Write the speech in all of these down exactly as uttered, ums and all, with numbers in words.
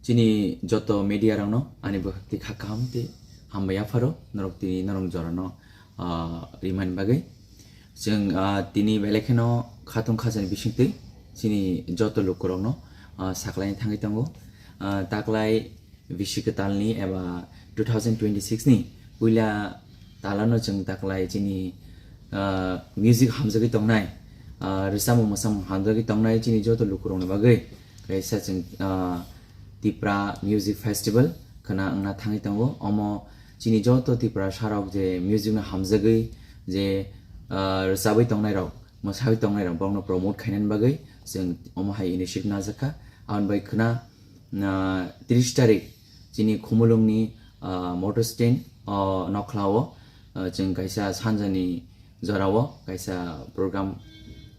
Chini joto media rokno ani bwkhak twi kha kaham tei hambai yapharo norok tini norok jorano, ah, rimani bagwi. Chwng, ah, tini belai kheno khatung khajani bisingtwi chini joto lukurokno, ah, saklaini thangwi tongo. Ah, taklai bisi kwtalni eba two thousand twenty-six ni puila talano chwng taklai chini, ah, music hamjagwi tongnai, ah, rwchapmung mwsamung hamjagwi tongnai chini joto lukurokni bagwi kaisa chwng, ah, Tipra Music Festival khwna wngna thangwi tongo. Omo chini joto Tiprasarok je music no hamjagwi je, ah, rwchabwi tongnairok, mwsawi tongnairok borokno promote khainani bagwi chwng omo hai initiative najakha. Aboni bai khwna, ah, tris tarik chini Khumulwngni, ah, motor stand o nokhlao, ah, chwng kaisa sanjani jorao kaisa program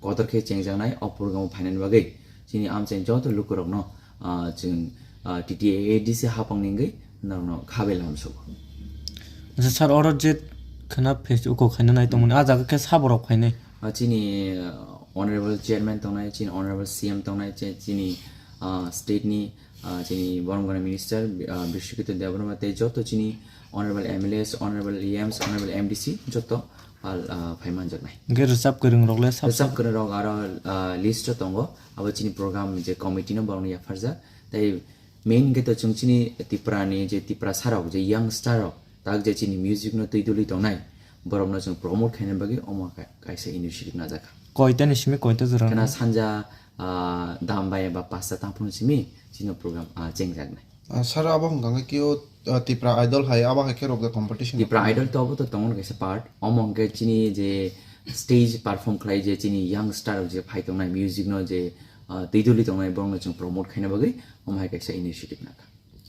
kotor khe chengjaknai. O program o phainani bagwi chini amchaini joto lukurokno, ah, chwng, ah, T T A A D C hapangni wngwi norokno khabai lamsogo. Acha sir, oro je khwna festival khaina nai tongmani, ah jaga khe saborok phainai? Ah, chini, ah, honorable chairman tongnai, chini honorable C M tongnai, che-, chini, ah, state ni, ah, chini borom gwnang minister, ah, Bishwakito Debbarma tei joto chini honorable M L As, honorable E Ms, honorable M D C joto pal, ah, phai manjaknai. Hwnkhe rwchap kwrwng rok le sab Rwchap kwrwng rok aro, ah, list o tongo, abo chini program je committee no borokno yapharjak. Tei main hwnkhe to chwng chini Tripura ni je Tiprasa rok, je young star rok, tak je chini music no twi duli tongnai, borokno chwng promote khaina bagwi omo ka-, kaisa initiative najakha. Koita ni simi koita jora Khena no? Sanja, ah, dam bai ba pasta tangphung simi chini program, ah, chengjaknai. Ah, sir, abo hwnkha khe kio, ah, Tipra Idol hai abo hai khe rok da competition Tipra rok? Idol to abo to tongo kaisa part. Omo hwnkhe chini je stage perform khlai je chini young star rok je phai tongnai music no je, ah, twi duli tongnai borokno chwng promote khaina bagwi omo hai kaisa initiative nakha.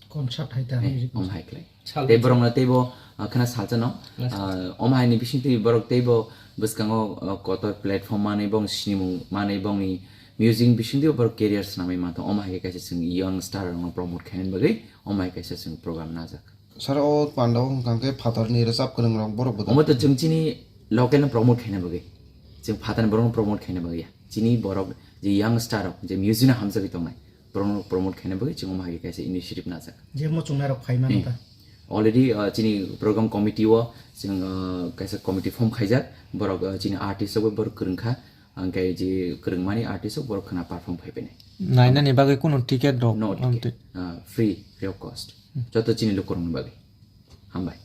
Concert hai ta Eh, music omo hai khlai. Sal Tei borokno teibo, ah, khena salsa no, Yes. ah, omo hai ni bising twi borok teibo bwskango, ah, kotor platform manwi bong sinimung manwi bongni music bising twi borok career swnamwi mantong. Omo hai khe kaisa chwng young star rokno promote khaina bagwi omo hai kaisa chwng program najak. Sir, o panda o hwnkha khe phatar ni rwchap kwrwng rok borok bo Omo to chwng chini local no promote khaina bagwi. Chwng phatar ni borok no promote khaina bagwi ya. Chini borok je young star rok je music no hamjagwi tongnai, borok no promote khaina bagwi chwng omo hai khe kaisa initiative najak. Je muchungnai rok phai mano Hmm. ta? Already, uh, chini program committee o chwng, uh, kaisa committee form khaijak. Borok, uh, chini artist rok bo borok kwrwng kha. Hwnkhe je kwrwngmani artist rok borok khwna perform khai phainai. Nainani bagwi kunu ticket rok No ticket. Amtwi. Ah, free, free of cost. Joto chini lukurokni bagwi. Hambai.